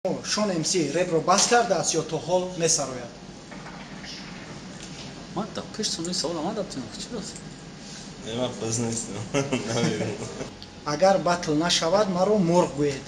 Шон МС репро бас кардааст ё то ҳол месарояд? Ман да пеш суни савол омадам, чӣ рост? Не, ман қиз нестам. Намедонам. Агар батл нашавад, маро мурғ гӯед.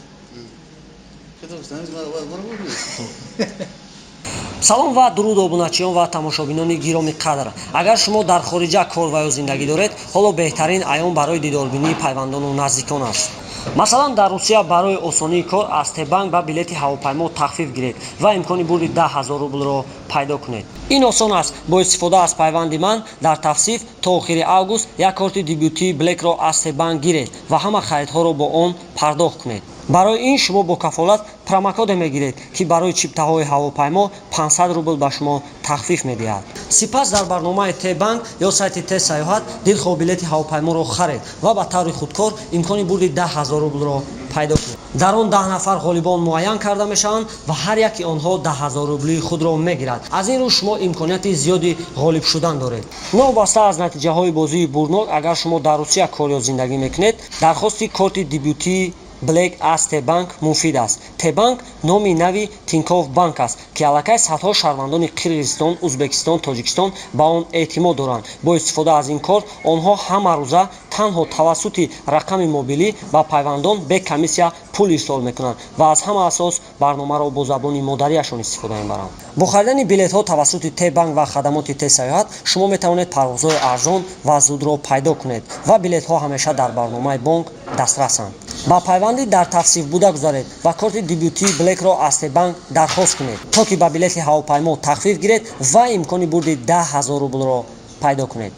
Салом ва дуруд, обуначиён ва тамошобинони гироми қадр. Агар шумо дар хориҷа кор ва ё зиндагӣ доред, ҳоло беҳтарин айём барои дидорбинии пайвандону наздикон аст. Масалан, дар Русия барои осонии кор аз Тебанк ба билети ҳавопаймо тахфиф гиред ва имкони бурди 10 000 рублро пайдо кунед. Ин осон аст: бо истифода аз пайванди ман дар тавсиф то охири август як корти дебютии блекро аз Тебанк гиред ва ҳама харидҳоро бо он пардохт кунед. Барои ин шумо бо кафолат промокоде мегиред, ки барои чиптаҳои ҳавопаймо 500 рубл ба шумо тахфиф медиҳад. Сипас дар барномаи Т-банк ё сайти Т сайёҳат дилхоҳ билети ҳавопайморо харед ва ба таври худкор имкони бурди 10 000 рублро пайдо кунед. Дар он 10 нафар ғолибон муайян карда мешаванд ва ҳар яки онҳо 10 000 рублии худро мегирад. Аз ин рӯ шумо имконияти зиёди ғолиб шудан доред, новобаста аз натиҷаҳои бозии бурднок. Агар шумо дар Русия кор ё зиндагӣ мекунед, дархости корти дебютии блек аз Тебанк муфид аст. Тебанк номи нави Тинькофф банк аст, ки аллакай садҳо шаҳрвандони Қирғизистон, Узбекистон, Тоҷикистон ба он эътимод доранд. Бо истифода аз ин корт онҳо ҳамарӯза танҳо тавассути рақами мобилӣ ба пайвандон бе комиссия пул ирсол мекунанд ва аз ҳама асос барномаро бо забони модариашон истифода мебаранд. Бо харидани билетҳо тавассути Т-банк ва хадамоти Т сайёҳат шумо метавонед парвозҳои арзон ва зудро пайдо кунед ва билетҳо ҳамеша дар барномаи бонк дастрасанд. Ба пайванди дар тавсиф буда гузаред ва корти дебютии блекро аз Тебанк дархост кунед, то ки ба билети ҳавопаймо тахфиф гиред ва имкони бурди 10 000 рублро пайдо кунед.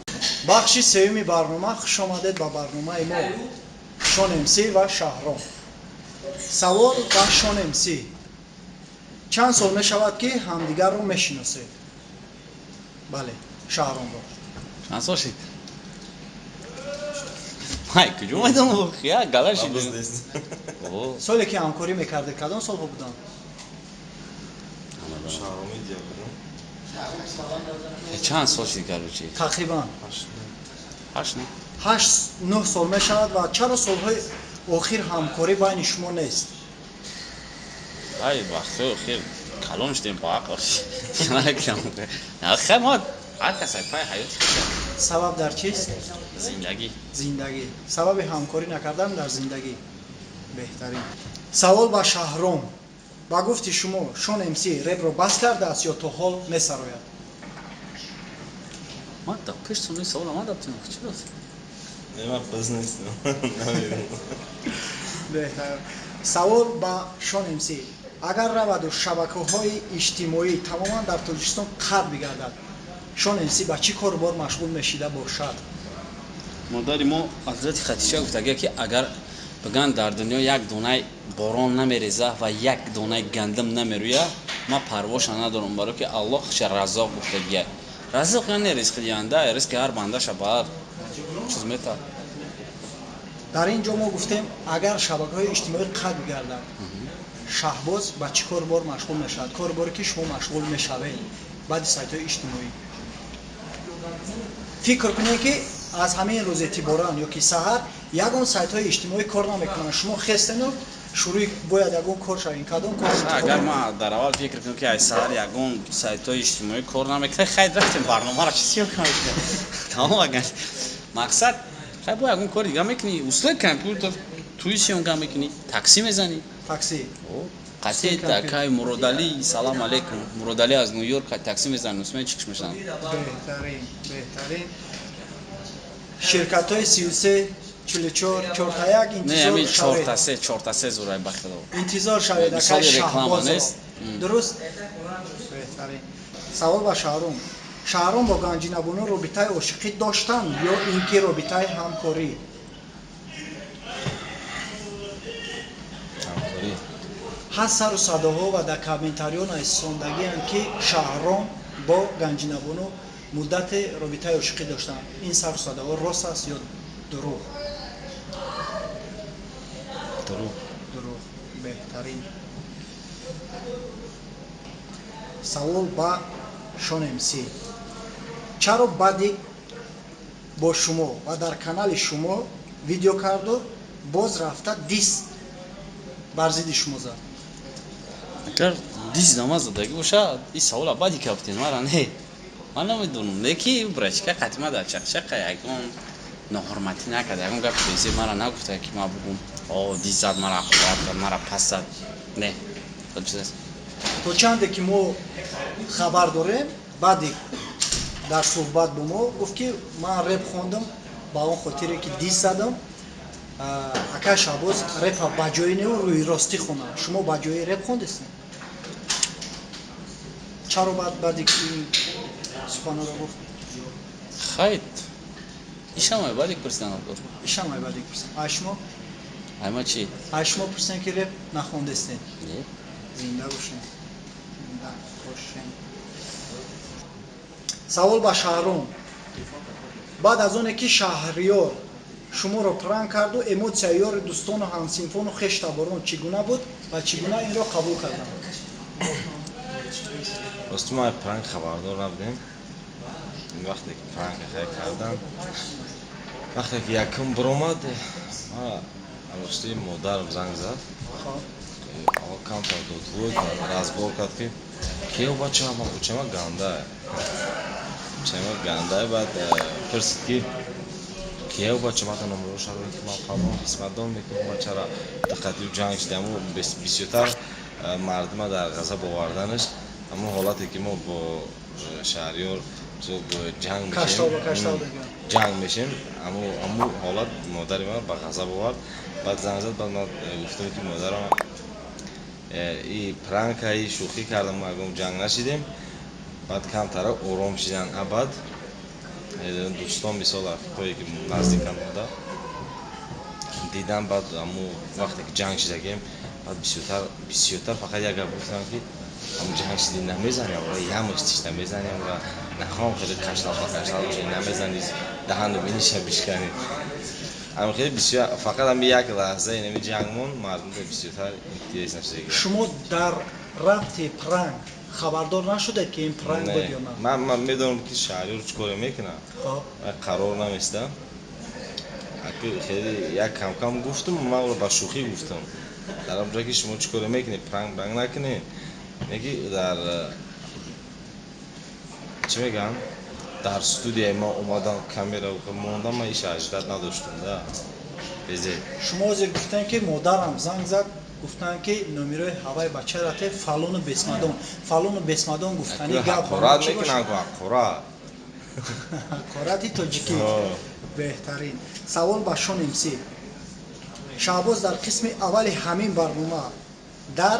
Бахши сеюми барнома. Хуш омадед ба барномаи мо, Шон МС ва Шаҳром. Савол ба Шон МС: чанд сол мешавад, ки ҳамдигарро мешиносед? Бале, Шаҳромро. Чанд сол шид? Май куҷо медонам, я гала Ман шид. қиз нестам. Соле ки ҳамкорӣ мекардед, кадом солҳо буданд? Шаҳром медиа будам. Чанд сол шид, короче? Тақрибан. Ҳашт. Ҳашт, не? 8-9 сол мешавад. Ва чаро солҳои охир ҳамкорӣ байни шумо нест? Ай, вақтҳои охир калон шудем, ба ақл. Хай, мо ҳар кас ай пай ҳаёти худша. Сабаб дар чист? Зиндагӣ. Зиндагӣ. Сабаби ҳамкорӣ накардан дар зиндагӣ. Беҳтарин. Савол ба Шаҳром: ба гуфти шумо, Шон МС репро бас кардааст ё то ҳол месарояд? Ман да пеш суни савол омадам, чӣ рост? Не, ман қиз нестам. Намедонам. Беҳтар. Савол ба Шон МС: агар раваду шабакаҳои иҷтимоӣ тамоман дар Тоҷикистон қатъ бигардад, Шон МС ба чӣ корубор машғул мешида бошад? Модари мо ҳазрати Хатича гуфтагия, ки агар биган дар дунё як донаи борон намереза ва як донаи гандум намерӯя, ман парвоша надорам, баро ки Аллоҳ ша Раззоқ гуфтагия. Раззоқ яъне ризқи диҳанда, ризқи ҳар бандаша баъд чиз мета. Дар ин ҷо мо гуфтем, агар шабакаҳои иҷтимоӣ қатъ бигардад, Шаҳбоз ба чӣ корубор машғул мешавад? Коруборе ки шумо машғул мешавед баъди сайтҳои иҷтимоӣ. Фикр кунед, ки аз ҳамин рӯз эътиборан ё ки саҳар ягон сайтҳои иҷтимоӣ кор намекунанд, шумо хестену шурӯи бояд ягон кор шавед. Кадом кор? Агар ман дар аввал фикр кунам, ки ай саҳар ягон сайтҳои иҷтимоӣ кор намекунад, хайр, рафтем, барномаро чӣ съёмка мекунем, тамом. Агар мақсад, хай, бо ягон кори дига мекунӣ, услуби компютер туи съёмка мекунӣ, такси мезанӣ. Такси. Қатъи такай Муродалӣ, салам алейкум, Муродалӣ аз Ню Йорк такси мезанад, усман чикш мешавам. Беҳтарин, беҳтарин. Ширкатҳои 33 44 чортаяк, Не, интизор ҳамин шавед. Чорта се, чорта се зурай, ба худо. Интизор шавед, акай Мисоли реклама Шаҳбозро. нест? Дуруст, беҳтарин. Савол ба Шаҳром: Шаҳром бо Ганҷинабону робитаи ошиқӣ доштанд ё ин ки робитаи ҳамкорӣ? Ҳамкорӣ. Ҳаст сару садоҳо ва дар комментариҳо нависондагианд, ки Шаҳром бо Ганҷинабону муддате робитаи ошиқӣ доштанд. Ин сару садоҳо рост аст ё дурӯғ? Дурӯғ. Дурӯғ. Беҳтарин. Савол ба Шон МС: чаро баъди бо шумо ва дар канали шумо видео карду, боз рафта дис бар зидди шумо зад? Агар диз намаз додагӣ боша, ин савола баъди кафтен мара не, ман намедонам. Не ки брачка қатима дар чақчақа ягон ноҳурматӣ накард, ягон гапи безеб мара нагуфта, ки ман бугум: «О, диз зад мара, ҳақорат кард мара, пас зад». Не, чиз аст. То чанде ки мо хабар дорем, баъди дар суҳбат бо мо гуфт, ки ман реп хондам ба он хотире, ки диз задам. Ака Шаҳбоз репа ба ҷои неу рӯи ростӣ хонам. Шумо ба ҷои реп хондестем? Чаро баъд баъди ин суханро гуфт? Хайт, ишамай баъди пурсидан. Ишамай баъди пурсидан. Ай шумо? Айма чи? Ай шумо пурсидем, ки реп нахондестем. Не. Зинда бошем, зинда бошем. Савол ба Шаҳром: баъд аз оне ки Шаҳриёр шуморо пранк карду, эмоцияи ёри, дӯстону ҳамсинфону хештаборон чӣ гуна буд ва чӣ гуна инро қабул карданд? Рости, мо пранк хабардор набудем. Вақте ки пранк хай кардан, вақте ки якум биромад, рости, модарам занг зад. Аввал камтар додвой кард, разбор кард, ки кео бачама, учама гандае, учама гандае. Баъд пурсид, ки кео бача, мата номро шароити ман фалон қисматдон мекунам, бачара диққати ҷанг шид. Аммо бисёртар мардума дар ғазаб оварданаш ҳамон ҳолате, ки мо бо Шаҳриёр ҷанг мешем, ҷанг мешем, ҳамун ҳолат модари ман ба ғазаб овард. Баъд занг зад. Баъд ман гуфтам, ки модарам, и пранка, и шӯхӣ кардам, мо ягон ҷанг нашидем. Баъд камтара ором шидан. А баъд дӯстон, мисол, рафиқое, ки наздикам буда, дидам. Баъд ҳамун вақте ки ҷанг шидагем, баъд бисёртар фақат як гап гуфтам, ки ҳамун ҷанг шиди, намезанем, ямаш тиш намезанем ва нахоҳам хеле каштал ба каштал бошем, намезани, даҳану биниша бишканем. Ҳамин хеле бисёр, фақат ҳами як лаҳза инами ҷангмон мардумро бисёртар интерес нашидаги. Шумо дар рафти пранк хабардор нашудед, ки ин пранк буд ё на? Ман медонам, ки Шаҳриёр чӣ коре мекунад, қарор наместа. Хеле як камкам гуфтум, ман ӯро ба шӯхӣ гуфтам дар он ҷое, ки шумо чӣ коре мекунед, пранк бранк накунед. Неки дар чӣ мегӯям, дар студияи ма омадан, камера мондан, ман иш ожидать надоштум да безе. Шумо ҳозир гуфтем, ки модарам занг зад, гуфтанд, ки номерои ҳаваи бачарате фалону бесмадон, фалону бесмадон гуфтани гап. Ҳақорат мекунанд, ҳақорат. Ҳақорати тоҷикӣ беҳтарин. Савол ба Шон МС. Шаҳбоз дар қисми аввали ҳамин барнома дар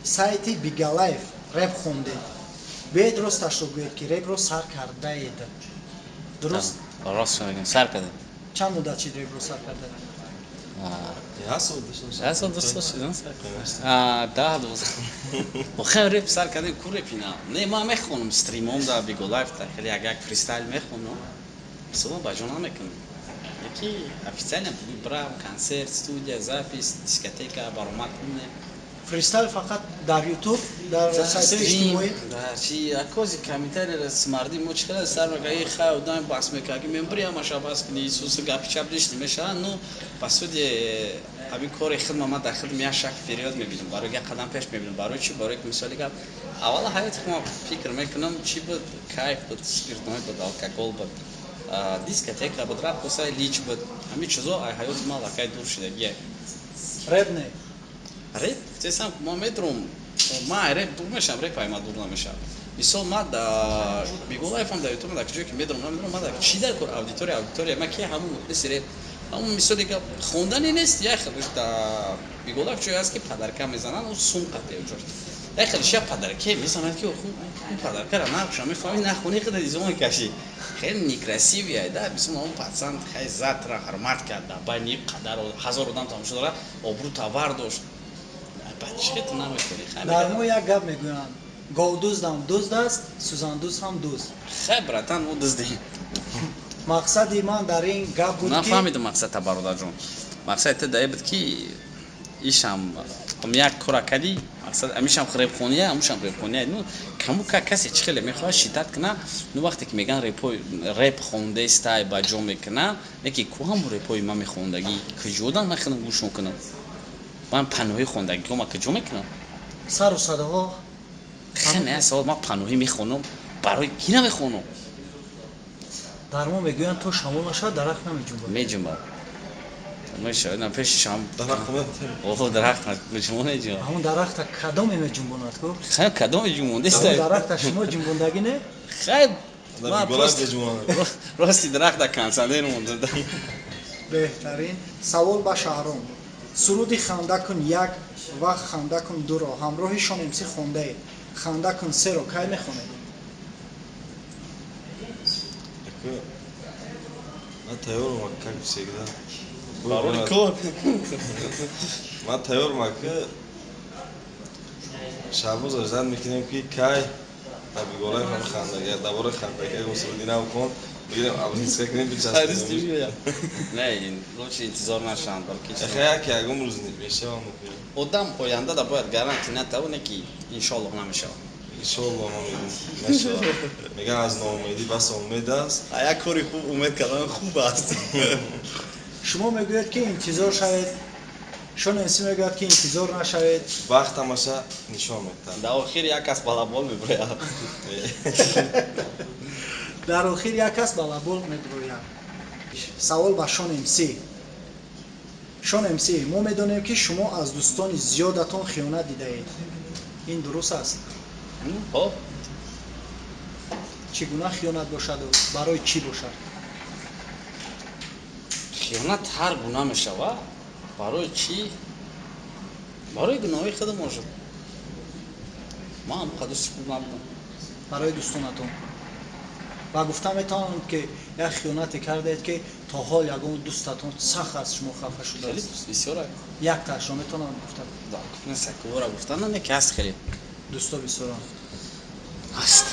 сайти Бигалайф реп хондед. Биёед, росташро гӯед, ки репро сар кардаед, дуруст? Рост мегӯям, сар кардем. Чанд муддат шид репро сар кардаед? Як сол, 2 сол. Як сол, 2 сол шуд, сар кардем. 10-12. Охир реп сар кардем ку, репина не, ман мехонам стримом да Биголайф, да хеле як як фристайл мехонам, мисол, ба ҷо намекунам. Яки официально брам концерт, студия, запись, дискотека, баромад кунем. Фристайл фақат дар Ютуб, дар сайти иҷтимоӣ? Чи акози комментарий мардим мо чӣ қадар сар мекунад, и хай одам бас мекунад, ки мембри ҳамаша бас кунӣ, Исуса гапи чап ништи мешавад. Ну, по сути, ҳамин кори хидма ман дар хидм як шаг вперёд мебинам, барои як қадам пеш мебинам. Барои чӣ? Барои ки, мисоли гап, аввала ҳаёти худам фикр мекунам, чӣ буд: кайф буд, спиртной буд, алкогол буд, дискотека буд, рақоса лич буд. Ҳамин чизо ай ҳаёти ман аллакай дур шудагия. Реп не? Реп гуфтесам, ма медурам, ма реп дур мешавам, реп ай ма дур намешавам. Мисол, ма да Биголайфам, да Ютуб, да ҷое ки медурам, намедурам, ма да чӣ дар кор аудитория ма ки ҳамун мухлиси реп, ҳамун, мисоли гап, хондане нест. Як хел да Биголайф ҷое аст, ки подарка мезананд, ӯ сум қатъе ҷош, як хел ша подарке мезанад, ки ӯ подаркара нақша мефаҳми, нахони, худа изо мекашӣ, хеле некрасивый ай да. Мисол, он пацан хай затра ҳурмат кард, да байни қадар ҳазор одам тамошо дорад, обрӯ тавар дошт. Баъд чӣ ту намекунӣ? Дар мо як гап мегӯянд: говдуздам дузд аст, сӯзандуз ҳам дузд. Хай, братан, мо дуздем. Мақсади ман дар ин гап буд ки Нафаҳмидам мақсадта, бародарҷон. Мақсади ту даи буд, ки ишам як кора кардӣ, мақсад амишам репхония, амушам репхония. Ну, каму ка касе чӣ хеле мехоҳад шиддат куна. Ну, вақте ки меган репои реп хондестай, ба ҷо мекуна, неки ку ҳаму репои ман мехондагӣ куҷодан? Ман худам гӯш мекунам, ман паноҳи хондагиҳо ма куҷо мекунам? Сару садоҳо. Не, савол ман паноҳӣ мехонам, барои ки намехонам? Дар мо мегӯянд, то шамол нашавад, дарахт намеҷунбад. Меҷунбад, мешавад, на пеши шам. Дарахт. О, дарахт шумо меҷунбад. Ҳамон дарахта кадоме меҷунбонад ку? Хай, кадоме ҷунбондеста? Ҳамон дарахта шумо ҷунбондагӣ не? Хай. Ман рости дарахта кондиционер монда. Беҳтарин. Савол ба Шаҳром: суруди «Ханда кун як» ва «Ханда кун дуро» ҳамроҳи Шон МС хондаед. «Ханда кун серо» кай мехонед? Ака, ман тайёрам, как всегда. Барои кор. Ман тайёрам, ака. Шаҳбоза ждать мекунем, ки кай дар бигораи ҳам хандага, дар бораи хандага ягон суруди нав хон, бигирем, обрезка кунем, бичаспонем. Не, лучше интизор нашаванд, балки Аха, яке ягон рӯз мешавам. Одам оянда да бояд гарантия натавоне, ки иншоаллоҳ намешавад. Иншоаллоҳ, ман мегӯм, мешавад. Мегӯян, аз ноумедӣ бас умед аст. А як кори хуб умед кардан хуб аст. Шумо мегӯед, ки интизор шавед, Шон МС мегӯяд, ки интизор нашавед. Вақт ҳамаша нишон медиҳад. Дар охир як кас балабол мебирояд. Дар охир як кас балабол мебирояд. Савол ба Шон МС. Шон МС, мо медонем, ки шумо аз дӯстони зиёдатон хиёнат дидаед. Ин дуруст аст? Хоб. Чӣ гуна хиёнат бошаду барои чӣ бошад? Хиёнат ҳар гуна мешавад. Барои чӣ? Барои гуноҳи худам бошад. Ман ҳам қадр хуб набудам. Барои дӯстонатон ва гуфта метавонам, ки як хиёнате кардаед, ки то ҳол ягон дӯстатон сахт аз шумо хафа хеле шудааст? Дӯст бисёр. Яктаашро метавонам гуфта? Сакувора гуфта не, ки ҳаст хеле. Дӯсто бисёрам. Ҳаст.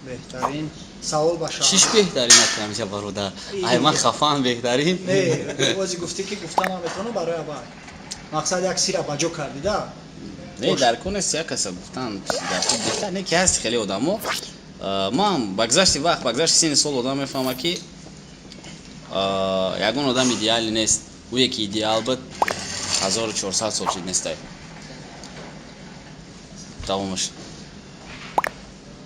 Беҳтарин. Савол ба Чиш? Шаҳр. Беҳтарин акрамиша, бародар, ай ман хафаам, беҳтарин. Не, ози гуфтӣ, ки гуфта наметавонам барои абад. Мақсад, як сира ба ҷо кардида. Не, дар кор нест як каса гуфтан дар худ беҳтар не, ки ҳаст хеле одамо. Ман ба гузашти вақт, ба гузашти синни сол одам мефаҳмад, ки ягон одам идеалӣ нест. Ӯе ки идеал буд, 1400 сол шид нестай. Давомаш.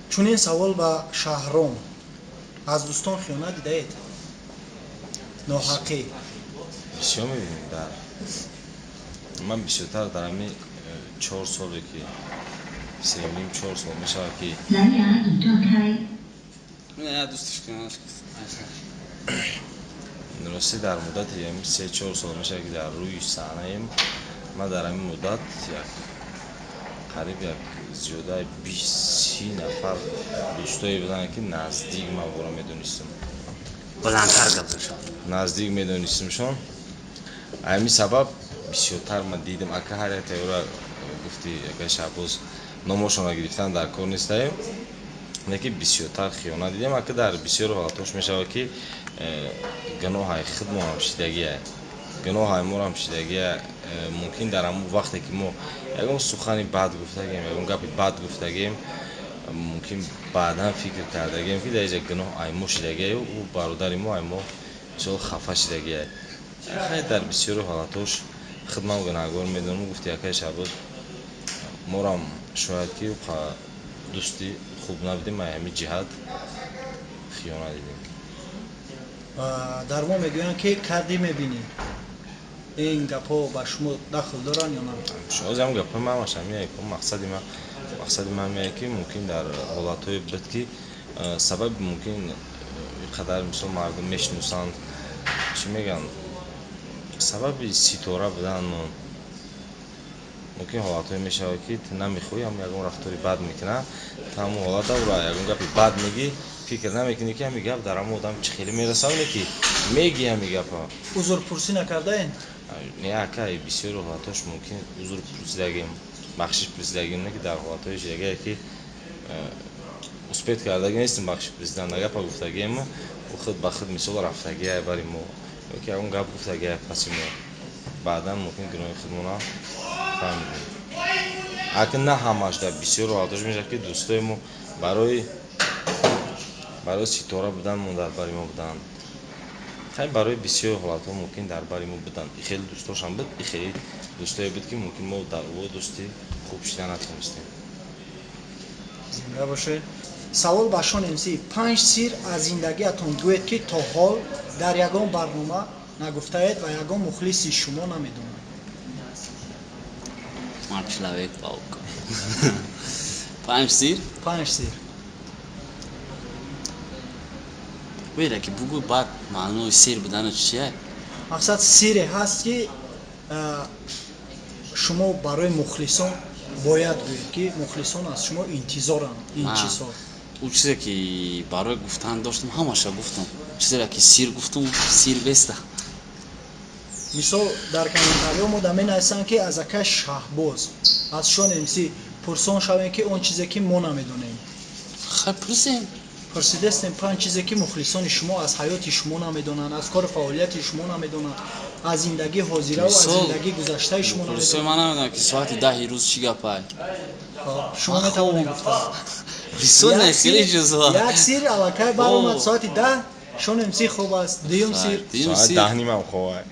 Чунин савол ба Шаҳром: аз дӯстон хиёнат дидаед, ноҳақӣ? Бисёр мебинем. Дар ман бисёртар дар ҳамин 4 соле, ки 3,5, 4 сол мешавад, ки 蓝牙已断开。 Не, дӯстиш хиёнат. Ростӣ, дар муддати ҳамин 3-4 сол мешавад, ки дар рӯи саҳнаем, ман дар ҳамин муддат як қариб як зиёдаи 20-30 нафар дӯстое буданд, ки наздик ман вора медонистам. Баландтар гап зашав. Наздик медонистамшон. Ҳамин сабаб бисёртар ман дидам, ака. Ҳар як тайёра гуфти, ака Шаҳбоз, номошонро гирифтан дар кор нестаем, лекин бисёртар хиёнат дидем, ака. Дар бисёр ҳолатҳош мешавад, ки гуноҳай худмонам шидагия, гуноҳай морам шидагия. Мумкин дар ҳамон вақте ки мо ягон сухани бад гуфтагем, ягон гапи бад гуфтагем, мумкин баъдан фикр кардагем, ки дар инҷа гуноҳ ай мо шидагияю ӯ бародари мо ай мо мисол хафа шидагия. Хай, дар бисёри ҳолатҳош худман гунаҳгор медонам. Гуфти акаи Шаҳбоз, морам шояд ки дӯсти хуб набудем, ай ҳамин ҷиҳат хиёнат дидем. Дар мо мегӯянд, ки кардӣ, мебинӣ. Ин гапҳо ба шумо дахл доранд ё на? Шоз ҳам гапҳои ман ҳамаш ҳамин. Мақсади ман меяд, ки мумкин дар ҳолатҳое буд, ки сабаби мумкин ин қадар мисол мардум мешиносанд, чӣ мегӯянд, сабаби ситора буданмон. Мумкин ҳолатҳое мешавад, ки ту намехоҳӣ, ҳам ягон рафтори бад мекунад, ту ҳамон ҳолата ӯро ягон гапи бад мегӣ, фикр намекунӣ, ки ҳамин гап дар ҳамон одам чӣ хеле мерасад, ки мегӣ ҳамин гапа. Узрпурсӣ накардаен? Не, ака, бисёри ҳолатҳош мумкин узр пурсидагем, бахшиш пурсидагем, не ки дар ҳолатҳои шидагие, ки успеть кардаги нестем бахшиш пурсидан, гапа гуфтагием, ӯ худ ба худ мисол рафтагия бари мо ёки ягон гап гуфтагия паси мо. Баъдан мумкин гуноҳи худмона фаҳмидем. Ака, на ҳамаш, дар бисёр ҳолатҳош мешавад, ки дӯстои мо барои ситора буданмон дар бари мо буданд. Хай, барои бисёр ҳолатҳо мумкин дар бари мо буданд, и хеле дӯстошам буд, и хеле дӯстое буд, ки мумкин мо дар ӯ дӯстӣ хуб шида натонистем. Зинда бошед. Савол ба Шон МС: панҷ сир аз зиндагиатон гӯед, ки то ҳол дар ягон барнома нагуфтаед ва ягон мухлиси шумо намедонад. Ман человек паук. Панҷ сир? Панҷ сир. Вера ки бугӯ, баъд маънои сир будана чия? Мақсад, сире ҳаст, ки шумо барои мухлисон бояд гӯед, ки мухлисон аз шумо интизоранд ин чизҳо. Ӯ чизе ки барои гуфтан доштам, ҳамаша гуфтам. Чизеро ки сир гуфтум, сир беста. Мисол, дар комментариҳо мо да менависанд, ки аз акай Шаҳбоз, аз Шон МС пурсон шавем, ки он чизе ки мо намедонем. Хай, пурсем. Пурсидастем: панҷ чизе ки мухлисони шумо аз ҳаёти шумо намедонанд, аз кору фаъолияти шумо намедонанд, аз зиндагии ҳозираву аз Мисол, зиндагии гузаштаи шумо мухлисои намедонанд. Ман намедонам, ки соати 10-и рӯз чӣ гапай. Шумо метавонед гуфта. Бисёр Як хеле ҷузва. Як сир аллакай баромад: О. соати 10 Шон МС хоб аст. Дуюм сир? Дуюм Соат сир. 10:30-ам хобай.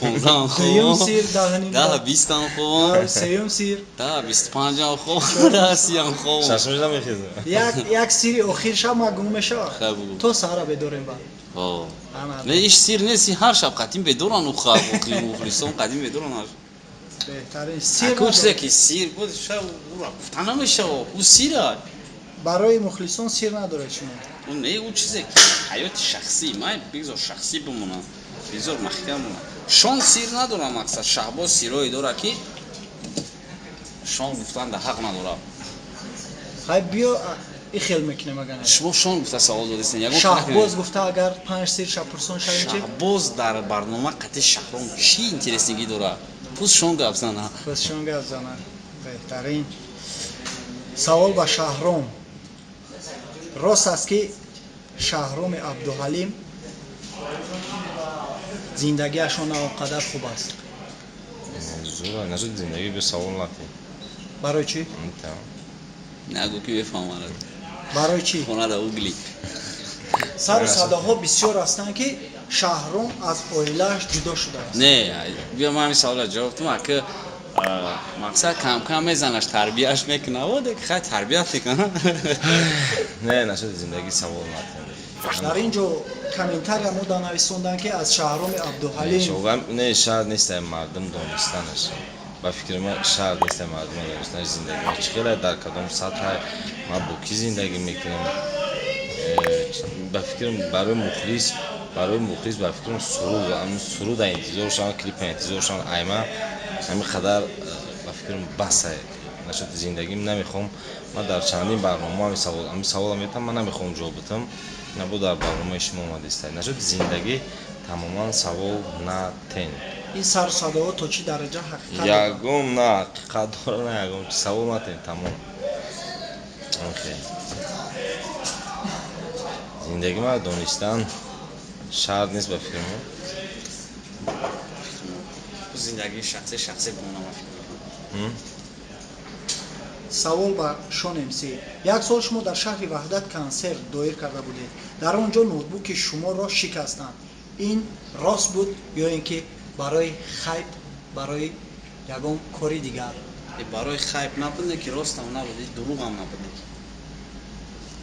15-ам Дуюм хобам. сир, 10:30. 10:20-ам хобам. Сеюм сир? 10:25-ам хобам, 10:30-ам хобам. 6 шуда мехезам. Як сири охир шаб ма гум мешавад. Хай, бугӯ. То саҳара бедорем ба. О. Ана. Не, иш сир нест, ҳар шаб қадим бедоран, у мухлисон қадим бедоран. Беҳтарин сир. Акун чизе надорем. ки сир буд, шаб ура гуфта намешава, ӯ сира. Барои мухлисон сир надоред шумо? Ӯ не, ӯ чизе ки ҳаёти шахсӣ ман, бигзор шахсӣ бимонад, бигзор махкам бимонад. Шон сир надорам, мақсад, Шаҳбоз сирое дорад, ки Шон гуфтан да ҳақ надорад. Хай, биё, и хел мекунем, агар не. Шумо Шон гуфта савол додистен, ягон Шаҳбоз гуфта, агар панҷ сир шаб пурсон шавем, чи? Шаҳбоз дар барнома қати Шаҳром чӣ интереснигӣ дорад? Пус Шон гап зана. Пас Шон гап зана. Беҳтарин. Савол ба Шаҳром: рост аст, ки Шаҳроми Абдуҳалим зиндагиашон на он қадар хуб аст? Зура насуд зиндагӣ бе савол натӣ. Барои чӣ? Нагӯ, ки мефаҳмад. Барои чӣ? Хона да угли. Сару садоҳо бисёр ҳастанд, ки Шаҳром аз оилааш ҷудо шудааст. Не, биё, ман ҳамин саволро ҷавоб дам. Ака, мақсад, камкам мезанаш, тарбияш мекунад, оде хай тарбият мекунад. Не, насуд зиндагӣ савол натӣ. Дар ин ҷо комментария мо да нависонданд, ки аз Шаҳроми Абдуҳалим. Не, шарт нест мардум донистанаш. Ба фикри ман, шарт нест мардум донистанаш зиндагӣ ман чӣ хеле, дар кадом сатҳ, ман бо кӣ зиндагӣ мекунам. Ба фикрам, барои мухлис, ба фикрам, суруд, ҳамин суруда интизор шаванд, клипа интизор шаванд. Айма ҳамин қадар, ба фикрам, баса. Нашуд зиндагим намехоҳам. Ман дар чандин барнома ҳамин савола метам, ман намехоҳам ҷавоб битам. Набо дар барномаи шумо омадиста. Нашуд зиндагӣ тамоман савол натен. Ин сару садоҳо то чӣ дараҷа ҳақиқат доранд? Ягон на ҳақиқат дора, на ягон чи. Савол натен, тамом. Окей, зиндагӣ ман донистан шарт нест, ба фикри ман. Зиндагии шахсӣ шахсӣ бимонад, ман фикр мекунам. М? Савол ба Шон МС: як сол шумо дар шаҳри Ваҳдат консерт доир карда будед, дар он ҷо ноутбуки шуморо шикастанд. Ин рост буд ё ин ки барои хайп, барои ягон кори дигар? Барои хайп набуд, не ки ростам набуд, дурӯғам набуд.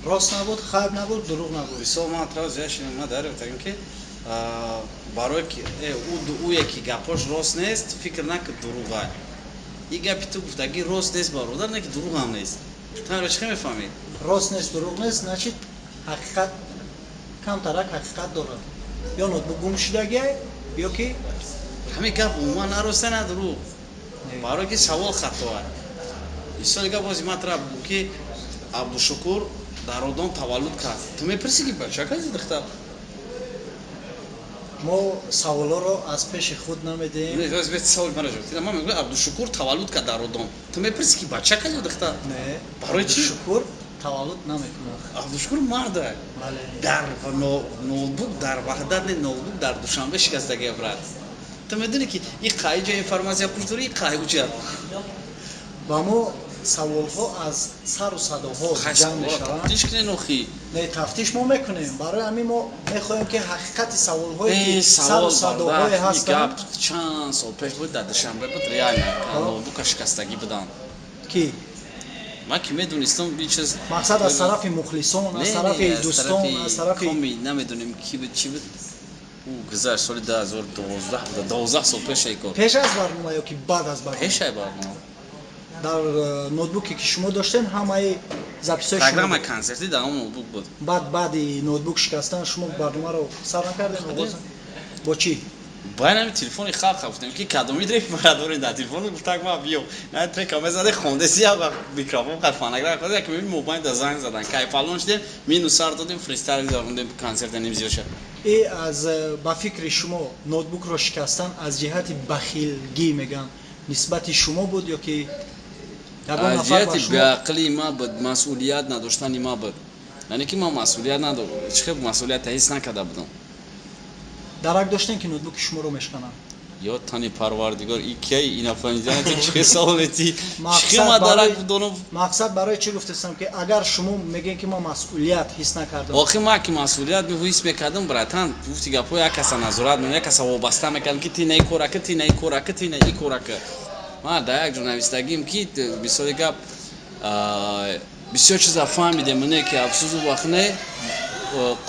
Рост набуд, хайп набуд, дурӯғ набуд. Мисол, ман атроф зиёд ман дарёфтагим, ки барои ки ӯе ки гапош рост нест, фикр накун дурӯғай. И гапи ту гуфтагӣ рост нест, бародар, не ки дурӯғам нест. Ту чӣ мефаҳмед? Рост нест, дурӯғ нест, значит, ҳақиқат, камтарак ҳақиқат дорад: ё ноутбук гум шудагиай, ё ки Ҳамин гап умуман на роста, на дурӯғ, барое ки савол хатоа. Мисоли гап, бози ман тра бугӯ, ки Абдушукур дар Родон таваллуд кард, ту мепурсӣ, ки бача кази духтар? Мо саволҳоро аз пеши худ намедиҳем. Савол мара ҷавоб. Ман мегӯям, Абдушукур таваллуд кард дар Родон, ту мепурсӣ, ки бача каз ё духтар? Не. Барои чӣ? Шукур таваллуд намекунад. Абдушукур марда. Бале. Дар ноутбук дар Ваҳдат не, ноутбук дар Душанбе шикастагия, брат. Ту медонӣ, ки и қай ҷо информация пуш дорӣ, и қай уҷа. Ба мо Саволҳо аз сару садоҳо ҷамъ мешаванд. Тафтиш кунен охи. Не, тафтиш мо мекунем. Барои ҳамин мо мехоҳем, ки ҳақиқати саволҳое, ки Э, сару савол садоҳое ҳастанд. гап чанд сол пеш буд, дар Душанбе буд, реально ноутбука шикастагӣ буданд. Ки? Ман ки медонистам ин чиз. Мақсад, аз тарафи мухлисон, аз Не, тарафи не, аз дӯстон, тарафи аз тарафи коми, намедонем, ки буд, чӣ буд. Ӯ гузашт, соли 2012 буда, 12 сол пеш ай кор. Пеш аз барнома ё ки баъд аз барнома? Пешай барнома. Дар ноутбуке, ки шумо доштен, ҳамаи записҳои шумо Программаи буд. консертӣ дар он ноутбук буд. Баъди ноутбук шикастан шумо барномаро сар накардем, оғоз бо чӣ? Баян ҳами телефони халқа гуфтем, ки кадоми трек мара дорем дар телефон. Гуфтак, ма биё, на трека мезаде, хондеси, як вақт микрофон қад фонограф хонде, ки мебини, мобайн да занг задан, кайфалон шудем, минус сар додем, фристайл гузарондем, консерта ним зиёд шуд. И аз ба фикри шумо, ноутбукро шикастан аз ҷиҳати бахилгӣ, мегӯянд, нисбати шумо буд ё ки ягон Аз нафар ба ҷиҳати шумо беақлии ма буд, масъулият надоштани ма буд, яъне ки ман масъулият надорам, чӣ хел масъулията ҳис накарда будам. Дарак доштем, ки ноутбуки шуморо мешкананд? Ё тани парвардигор, и кай инопланетян, ту чӣ савол метӣ? Мақсад Чӣ ма дарак дорам? Мақсад, барои чӣ гуфтестам, ки агар шумо мегӯем, ки ман масъулият ҳис накардам. Охи, ма ки масъулият ҳис мекардам, братан, гуфти гапҳо, як каса назорат мекардам, як каса вобаста мекардам, ки ти на и кора ка, ти на и кора ка, ти на и кора ка. Ма дар як ҷо навистагим, ки мисоли гап, бисёр чиза фаҳмидем, не ки афсӯзу вақт не,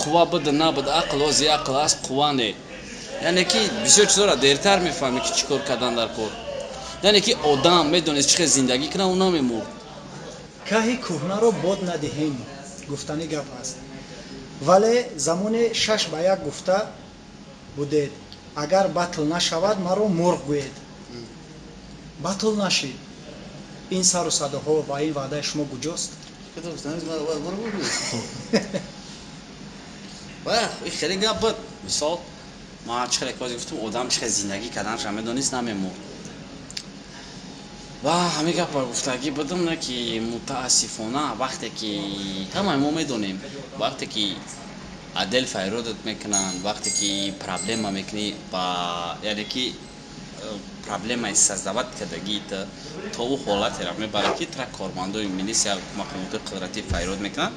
қувва буда набуд ақл, ози ақл аст, қувва не. Яъне ки бисёр чизҳоро дертар мефаҳмӣ, ки чӣ кор кардан дар кор. Яъне ки одам медонист, чӣ хел зиндагӣ кунад, ӯ намемурд. Каҳи кӯҳнаро бод надиҳем, гуфтани гап аст, вале замоне 6-1 гуфта будед, агар батл нашавад, маро мурғ гӯед. Батл нашид. Ин сару садоҳо ва ин ваъдаи шумо куҷост? Хеле гап буд. Мисол, ман чӣ хеле кози гуфтам, одам чӣ хел зиндагӣ карданша медонист, намемурд. Ва ҳамин гапа гуфтагӣ будам, не ки мутаассифона, вақте ки ҳамаи мо медонем, вақте ки отдел файродат мекунанд, вақте ки проблема мекунӣ ба, яъне ки проблемаи создавать кардагита то ӯ ҳолатеро мебарад, ки тра кормандои милисия, мақомоти қудратӣ файрод мекунанд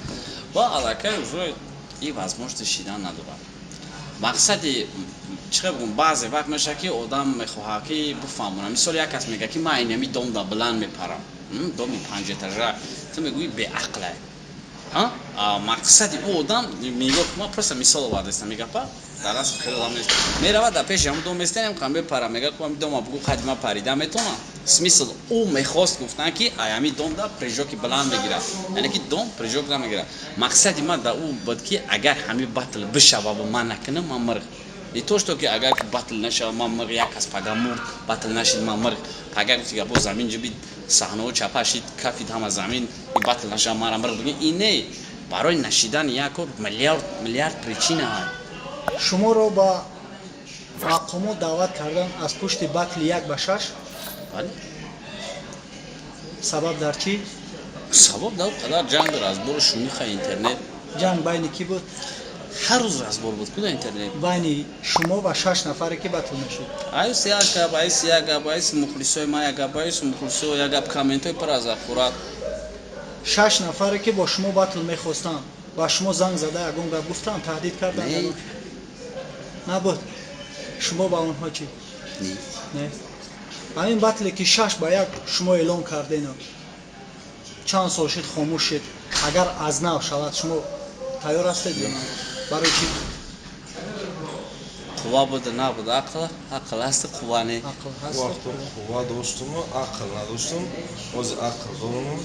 ва аллакай уже и возможности шидан надорад. Мақсади чӣ хел бигӯм, баъзе вақт мешавад, ки одам мехоҳад, ки бифаҳмонад. Мисол, як кас мегӯяд, ки ман инами домда баланд мепарам, доми панҷэтажа. Ту мегӯӣ, беақлай. Мақсади ӯ одам, нигоҳ, ман просто мисол овардастам, мегапа дар асл хеле одам нест, меравад, дар пеши ҳамун дом местанем, кам мепара, мега, ку ҳами дома бугӯ, қади ман парида метавонам. Смысл, ӯ мехост гуфтан, ки аями домда прыжоки баланд мегирад, яъне ки дом прыжок намегирад. Мақсади ман дар ӯ буд, ки агар ҳами батл бишава, ман накунам, ман мирғ. Не то что ки агар батл нашава, ман мирғ. Як кас пага мурд, батл нашид, ман мирғ. Пага, гуфти гапо, замин ҷибид, саҳнаҳо чапа шид, кафид ҳама замин, батл нашава, мара мирғ бигин. Ин не, барои нашидани як кор миллиард миллиард причина ҳаст. Шуморо ба мақомот даъват кардан аз пушти батли 1-6? Бале. Сабаб дар чӣ? Сабаб дар қадар ҷанг, разбору шумиха интернет. Ҷанг байни кӣ буд? Ҳар рӯз разбор буд ку дар интернет. Байни шумо ва шаш нафаре, ки батл мешуд? Айс як гап, айс як гап, айс мухлисои ман як гап, айс мухлисо як гап, комментҳои пур аз ахборат. Шаш нафаре, ки бо шумо батл мехостанд, ба шумо занг зада, ягон гап гуфтанд, таҳдид карданд? Не. Набуд? Шумо ба онҳо чӣ? Не. Не, ҳамин батле, ки 6-1 шумо эълон кардену чанд сол шуд, хомӯш шуд, агар аз нав шавад, шумо тайёр ҳастед ё на? Барои чӣ? Қувва буда набуд ақл, ақл ҳаст, қувва не. Ақл ҳаст. Вақто қувва доштуму ақл надоштум, ҳозир ақл доруму.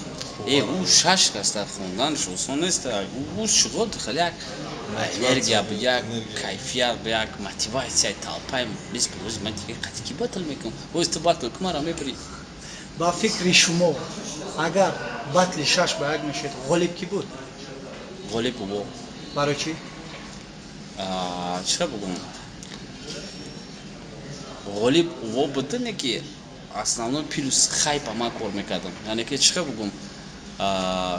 Э, ӯ шаш кас дар хонданаш осон нест. Ӯ шуғл хеле як энергия бу, як кайфият бу, як мотиватсияи толпаи мухлис бу. Ози ман дига қати ки батл мекунам? Ози ту батл ку, мара мебирӣ. Ба фикри шумо, агар батли 6-1 мешуд, ғолиб кӣ буд? Ғолиб бо. Барои чӣ? Чӣ хел бигӯм, ғолиб во буда, не ки основной плюс хайпа ман кор мекардам. Яъне ки чӣ хел бигӯм,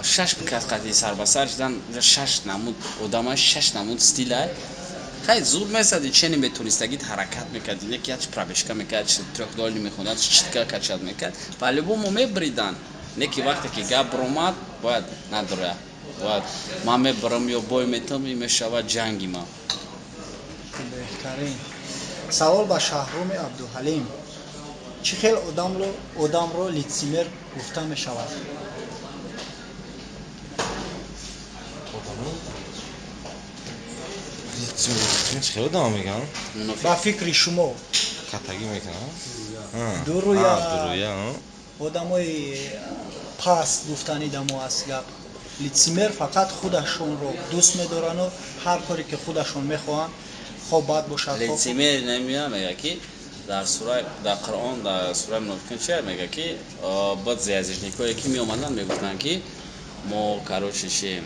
шаш кас қати сарбасар шудан, шаш намуд одама, шаш намуд стилай. Хай, зур месади, чени метонистагит ҳаракат мекарди, не ки яч пробежка мекард, трёхдольный мехонд, читка качать мекард, по-любому мебридан. Не ки вақте ки гап биромад, бояд надороя, бояд ман мебарам ё бой метам, и мешавад ҷанги ман. Беҳтарин. Савол ба Шаҳроми Абдуҳалим: чӣ хел одамро лицемер гуфта мешавад? Чӣ хел одама мегӯянд? Ба фикри шумо. Катагӣ мекунанд. Дуруя. Дуруя. Одамои паст гуфтани дамо аст гап. Лицемер фақат худашонро дӯст медорану ҳар коре ки худашон мехоҳанд, хоб бад бошад. Лицемер намея, мега ки дар сура, дар Қуръон, дар сураи Мунофиқин чи мега ки баъд язычникое ки меомаданд, мегуфтанд ки мо, короче, шем,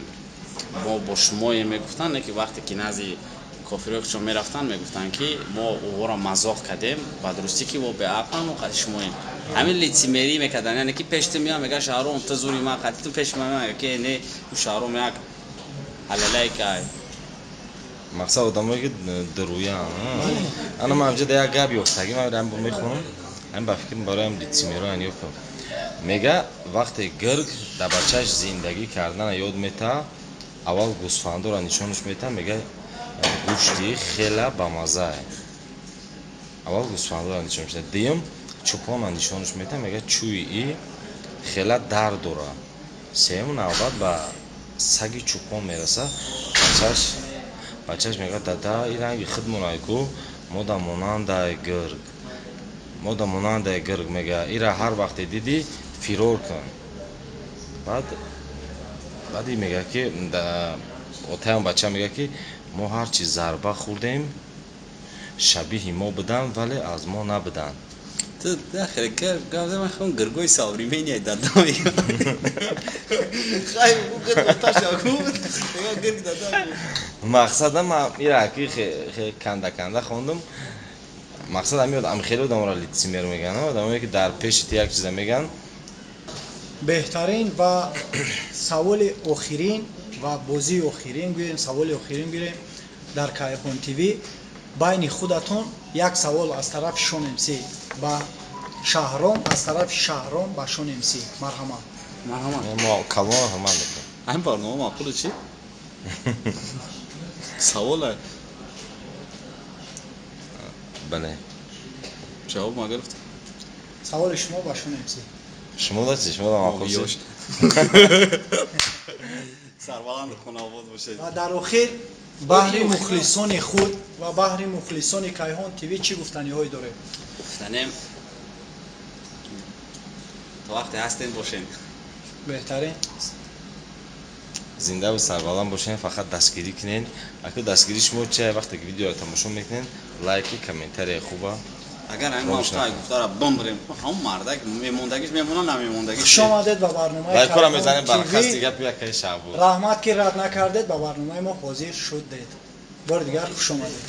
мо бо шумоем, мегуфтанд, не ки вақте ки назди кофирои худшон мерафтанд, мегуфтанд ки мо ӯҳоро мазоқ кардем, ба дурустӣ ки во беақлам, мо қати шумоем. Ҳамин лицемерӣ мекарданд, яъне ки пеши ту меояд, мега: «Шаҳром, ту зури ман, қати ту пеши ман мега ки не, ӯ Шаҳром як ҳалалайкай». Мақсад одамое ки дуруянд. Ана ман ҳамҷода як гап ёфтагӣ, ман ам мехонам, ам ба фикрам бароям лицемероян ёфтам. Мега, вақте гирг дар бачааш зиндагӣ кардана ёд метаҳад, аввал гӯсфандоро нишонаш метаҳад, мега: «Гӯшти хела бамаззае». Аввал гӯсфандоро нишон метаҳад, дуюм чӯпона нишонаш метаҳад, мега: «Чӯи и хела дард дорад». Сеюм навбат ба саги чӯпон мерасад, бачааш мегӯяд: «Дада, ин ранги худмонай ку, мода монандай гирг, мода монандай гирг». Мега: «Ира ҳар вақте дидӣ, фирор кун». Баъд мега ки отаям бача мега ки мо ҳарчи зарба хӯрдем, шабиҳи мо буданд, вале аз мо набуданд. Ту дахре гап, гиргои современный дада. Хай, гирг дада. Мақсадам ман ира ки канда канда хондум, мақсад ҳами ам хеле одаморо лицемер мегӯянд, одамое ки дар пеши ту як чиза мегӯянд. Беҳтарин. Ва саволи охирин ва бозии охирин гӯем, саволи охирин гӯем дар Кайҳон ТВ. Байни худатон як савол аз тарафи Шон МС ба Шаҳром, аз тарафи Шаҳром ба Шон МС, марҳамат. Марҳамат. Мо калон ҳурмат мекунем. Ҳамин барнома маъқуле чи саволе? Бале. Ҷавоб ма гирифт. Саволи шумо ба Шон МС. Шумо да чи, шумо да маъқул? Сарбаланду хонаобод бошед. Ва дар охир баҳри мухлисони худ ва баҳри мухлисони Кайҳон ТВ чӣ гуфтаниҳое доред? Гуфтанем, то вақте ҳастем, бошем. Беҳтарин. Зиндаву сарбаланд бошен, фақат дастгирӣ кунен. Аку дастгирии шумо чи? Вақте ки видеоро тамошо мекунен, лайки, комментария хуба. Агар ҳамин мавқеъ гуфтара бимбирем, ҳамон мардак мемондагиш мемона, намемондагиш. Хуш омадед ба барномаи Лайкора мезанем бар TV. Хасти гапи якаи Шаҳбоз. Раҳмат, ки рад накардед, ба барномаи мо ҳозир шудед. Бори дигар хуш омадед.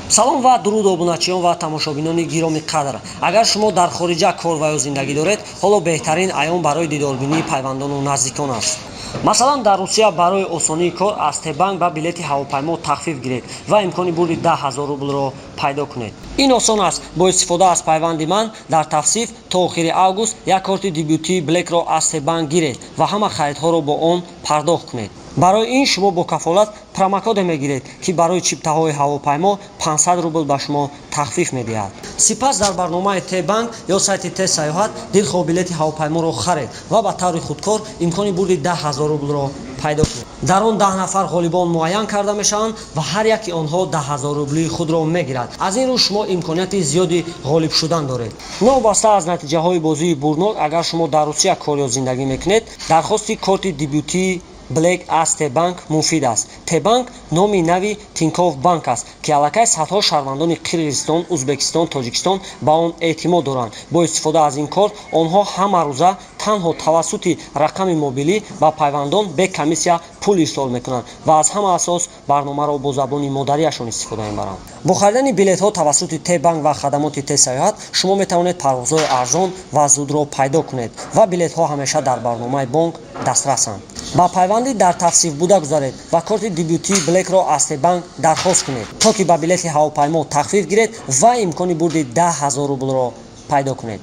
Салом ва дуруд, обуначиён ва тамошобинони гироми қадр. Агар шумо дар хориҷа кор ва ё зиндагӣ доред, ҳоло беҳтарин айём барои дидорбинии пайвандону наздикон аст. Масалан, дар Русия барои осонии кор аз Тебанк ба билети ҳавопаймо тахфиф гиред ва имкони бурди 10 000 рублро пайдо кунед. Ин осон аст: бо истифода аз пайванди ман дар тавсиф то охири август як корти дебютии Блекро аз Тебанк гиред ва ҳама харидҳоро бо он пардохт кунед. Барои ин шумо бо кафолат промокоде мегиред, ки барои чиптаҳои ҳавопаймо 500 рубл ба шумо тахфиф медиҳад. Сипас дар барномаи Т-банк ё сайти Т сайёҳат дилхоҳ билети ҳавопайморо харед ва ба таври худкор имкони бурди 10 000 рублро пайдо кунед. Дар он 10 нафар ғолибон муайян карда мешаванд ва ҳар яки онҳо 10 000 рублии худро мегирад. Аз ин рӯ шумо имконияти зиёди ғолиб шудан доред. Новобаста аз натиҷаҳои бозии бурднок, агар шумо дар Русия кор ё зиндагӣ мекунед, дархости корти дебютии Блек аз Тебанк муфид аст. Тебанк номи нави Тинькофф банк аст, ки аллакай садҳо шаҳрвандони Қирғизистон, Ӯзбекистон, Тоҷикистон ба он эътимод доранд. Бо истифода аз ин корт онҳо ҳамарӯза танҳо тавассути рақами мобилӣ ба пайвандон бе комиссия пул ирсол мекунанд ва аз ҳама асос барномаро бо забони модариашон истифода мебаранд. Бо харидани билетҳо тавассути Т-банк ва хадамоти Т-сайёҳат шумо метавонед парвозҳои арзон ва зудро пайдо кунед ва билетҳо ҳамеша дар барномаи бонк дастрасанд. Ба пайванди дар тавсиф буда гузаред ва корти дебютии Блекро аз Тебанк дархост кунед, то ки ба билети ҳавопаймо тахфиф гиред ва имкони бурди 10 000 рублро пайдо кунед.